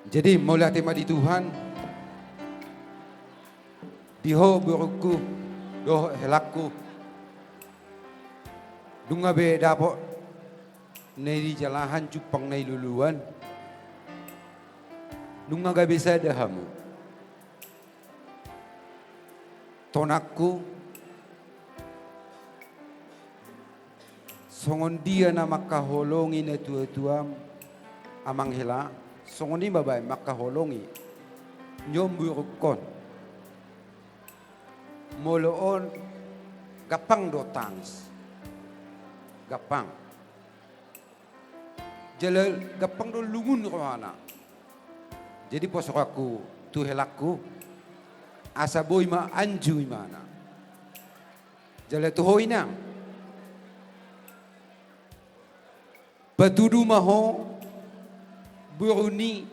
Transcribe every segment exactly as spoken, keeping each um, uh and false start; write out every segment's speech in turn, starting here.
Jadi mauliate ma di Tuhan, di ho borungku dohot helangku. Dung gabe dapot na di jalahan jumpang na di luluan, nunga gabe sada hamu. Tonangku, songon dia na mangkaholongi natuatuam, amang hela, songon i ma baen mangkaholongi. Nion borungkon, molo on gampang do tangis, gampang. Jala gampang do lungun rohana. Jadi pos rohangku tu helangku, asa boi ma anju imana. Jala tu ho inang, patudu ma ho boru ni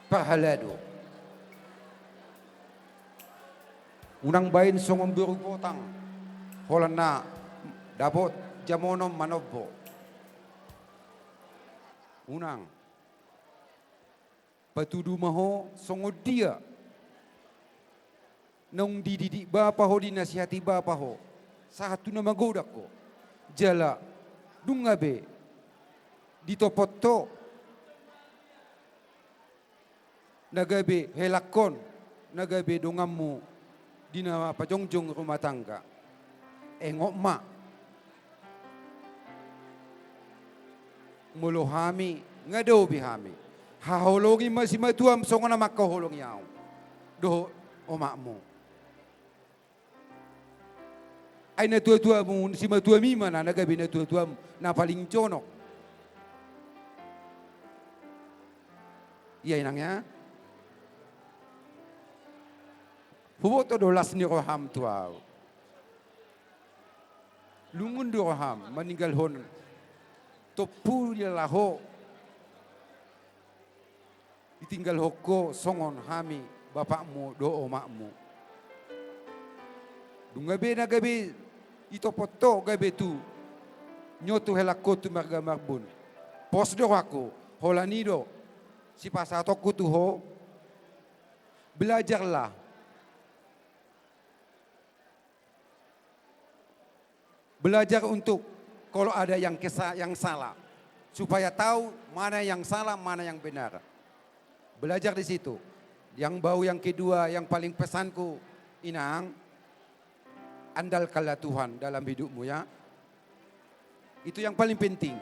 parhalado. Unang baen songon boru botang, holan na dapot jamonon manombo. Unang. Patudu ma ho songon dia naung dididik bapa ho, dinasihati bapa ho, sahat tu na magodang ho. Jala dung gabe ditopot ho na gabe helangkon, na gabe donganmu di na pajongjong rumah tangga. Engot ma. Molo hami, nga dao be hami. Haholongi ma simatuam songon na mangkaholongi ahu dohot omakmu. Ai natuatuamu, simatuam i ma na, na gabe natuatuam na paling jonok. Ia inang ya. Huboto do las ni roham tu ahu. Lungun do roham maninggalhon tompu di laho. Ditinggalhon ho songon hami bapakmu dohot omakmu. Dung gabe na gabe ditopot ho gabe tu nyo tu helangkon tu marga Marbun. Pos do rohangku, holan i do sipasahatonku tu ho. Belajarlah. Belajar untuk kalau ada yang kesa-, yang salah, supaya tahu mana yang salah, mana yang benar. Belajar di situ. Yang bau, yang kedua, yang paling pesanku, inang, andalkanlah Tuhan dalam hidupmu ya. Itu yang paling penting.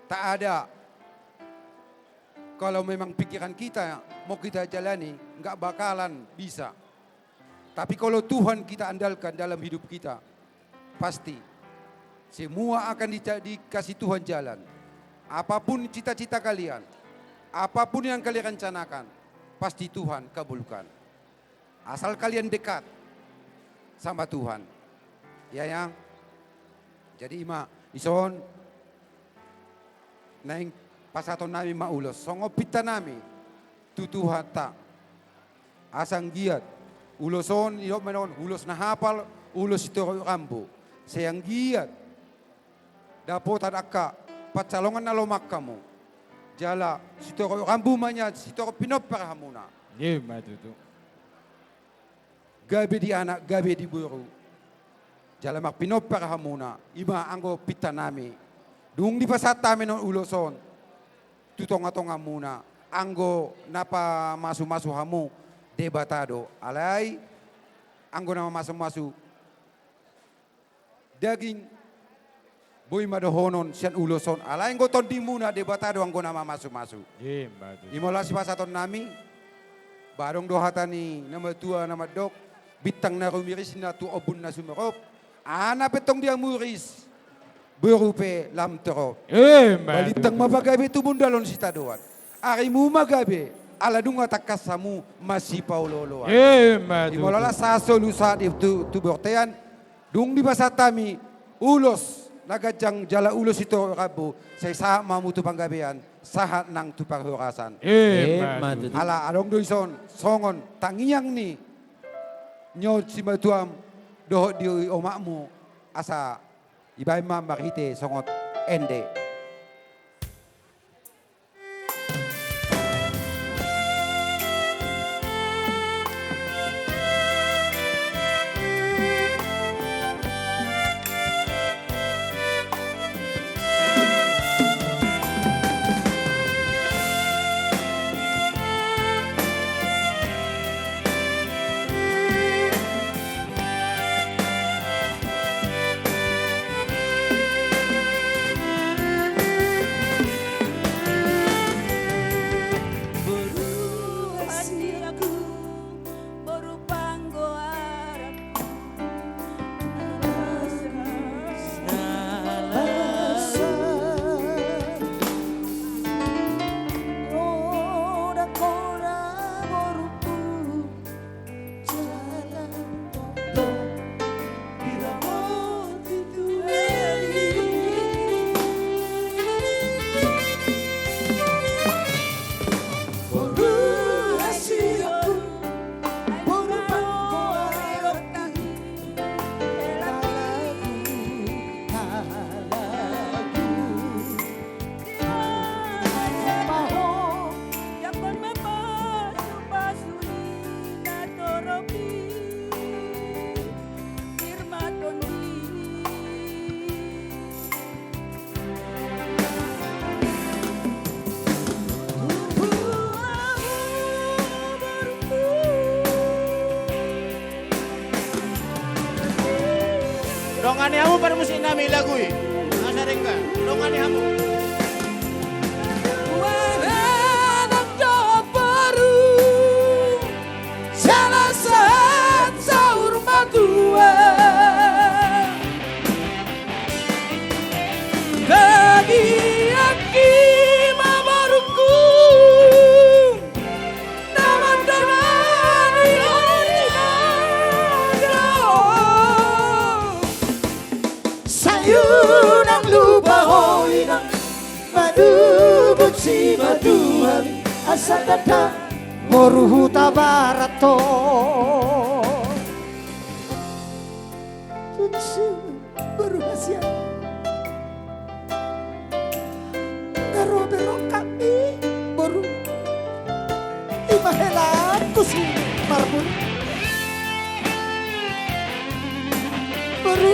Tak ada. Kalau memang pikiran kita mau kita jalani, nggak bakalan bisa. Tapi kalau Tuhan kita andalkan dalam hidup kita, pasti semua akan dica-, dikasih Tuhan jalan. Apapun cita-cita kalian, apapun yang kalian rencanakan, pasti Tuhan kabulkan. Asal kalian dekat sama Tuhan. Ya, ya. Jadi ima, ison, naeng pasahaton nami ma ulos. Songon pinta nami tu Tuhanta. Asa anggiat ulos on, idok ma on, ulos na hapal, ulos sitorop rambu. Sai anggiat dapotan angka pansalongan na lomak hamu. Jala sitorop rambu ma nian, sitorop pinompar hamuna. Ima tutu. Gabe di anak, gabe di boru. Jala marpinompar hamuna, ima anggo pinta nami. Dung dipasahat hami non ulos on tu tonga-tongamuna, anggo na pamasu-masu hamu Debata do. Alai anggo na mamasu-masu daging, boi ma dohonon sian ulos on. Alai anggo tondimuna Debata do anggo na mamasu-masu. Ima tutu. Ima laos sipasahaton nami. Ba adong do hata ni na matua na mandok, bintang na rumiris na tu ombun na sumorop, anak pe tong dia muris, boru pe lam torop. Ima tutu. Balintang ma pagabe tumundalhon sitadoan. Arimu ma gabe, ala nunga tangkas hamu masipaolo-oloan. Ima tutu. Ima laos sahat solu sahat i tu, tu bortean, dung dipasahat hami ulos na ganjang jala ulos sitorop rambu, sai sahat ma hamu tu panggabean, sahat nang tu parhorasan. Ima tutu. Ima tutu. Ala adong do ison songon tangiang ni nion simatuam dohot di omakmu, asa dibaen ma marhite songon ende. Musik nami lagu i. Asa denggan. Dongani hamu. Dua anak dohot boru, jala sahat saur matua. Gabe anggi ma borungku, na mandongani ho di dada. Sai unang lupa ho inang, manubut simatuami, asa tanda boru Hutabarat on. Boru hasian. Nga ro be rongkapmi, boru. Ima hela tu si marbun. Boru.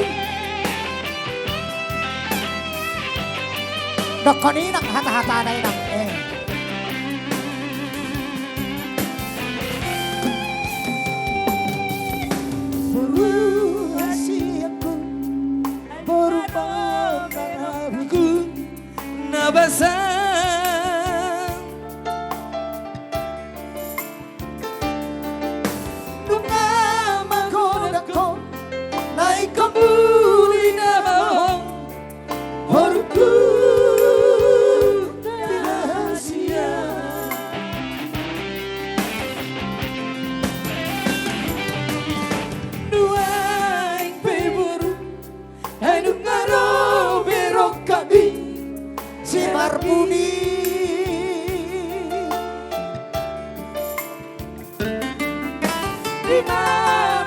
Dokkon inang hata-hatana inang. Eh. Boru hasianku, boru pangarahutku na basa. Nunga manggoda ho, na ingkon muli nama ho, borungku na hasian. Nuaeng pe boru, ai nunga ro be rongkapmi, si marbun i. Ima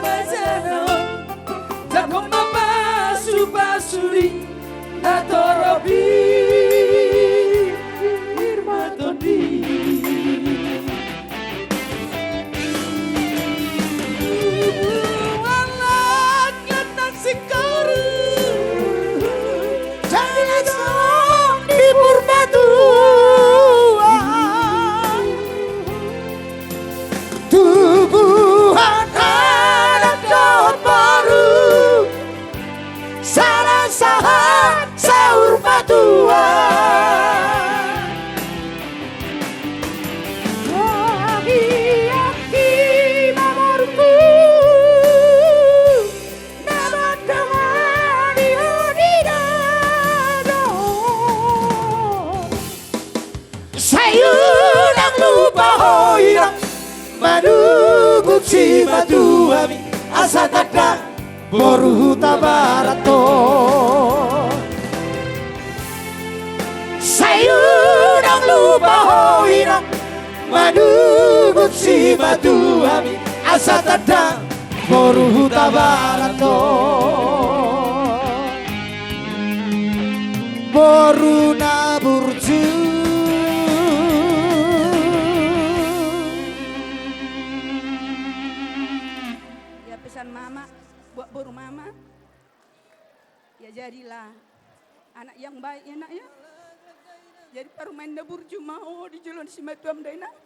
ma jala on, jangkon ma pasu-pasu ni natorop i, pir ma tondi. Tubuan langlet nang singkoru, jala songon di Purbatua. Tubuan anak dohot boru, jala sahat saur matua. Gabe anggi ma borungku, na mandongani ho di dada. Sai unang lupa ho inang, manubut simatuami, asa tanda boru Hutabarat on. Sai unang lupa ho inang, manubut simatuami, asa tanda boru Hutabarat on. Boru na burju. Ya, pesan mama buat boru mama. Ya, jadilah anak yang baik ya, Nak, ya. Jadi parumaen na burju ma ho di jolo ni simatuam da, Inang.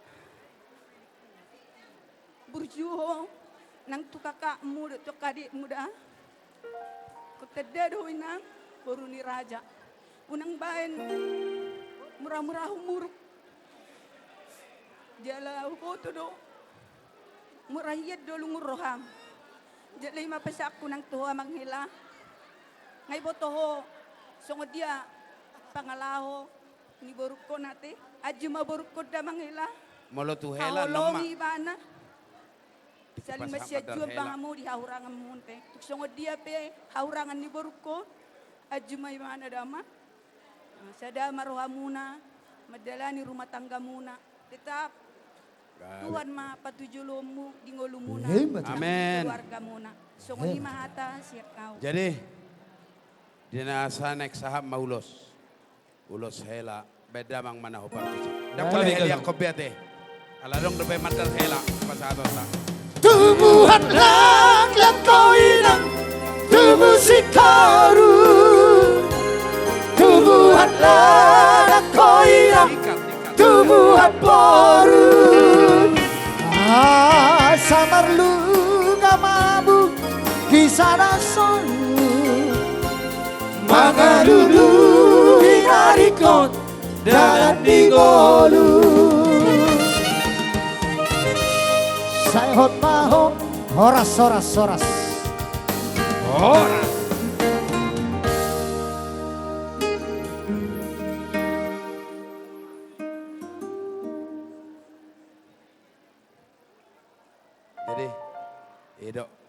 Burju ho nang tu kakakmu dohot tu adikmu da. Ingkon tanda do ho, Inang, boru ni raja. Unang baen murah-murah umurmu. Jala huboto do, murah hian do lungun roham. Jala i ma pesanku nang tu ho, Amang Hela. Nga iboto ho songon dia pangalaho ni borungkon ate. Aju ma borungkon da, Amang Hela. Molo tu Hela, haholongi ibana. Saling masianjuan ma hamu di hahuranganmuna pe. Tung songon dia pe hahurangan ni borungkon, aju ma ibana da, Amang. Sada ma rohamuna mandalani rumah tanggamuna. Tetap Tuhan ma patujolomu di ngolumuna. Amin. Keluargamuna. Songon i ma hata sian au. Jadi di na asa naeng sahat ma ulos. Ulos Hela. Baen damang ma na ho parpisa. Ndang pola heliangkon be ate. Ala adong dope mandar Hela pasahatonta. Tubuan langlet ho, Inang, tubu singkoru. Tubuan anak ho, Inang, tubuan boru. Asa marlunga ma hamu di sana solu. dalan ni ngolu. Sai hot ma ho. Horas, horas, horas. Horas. Jadi, i do.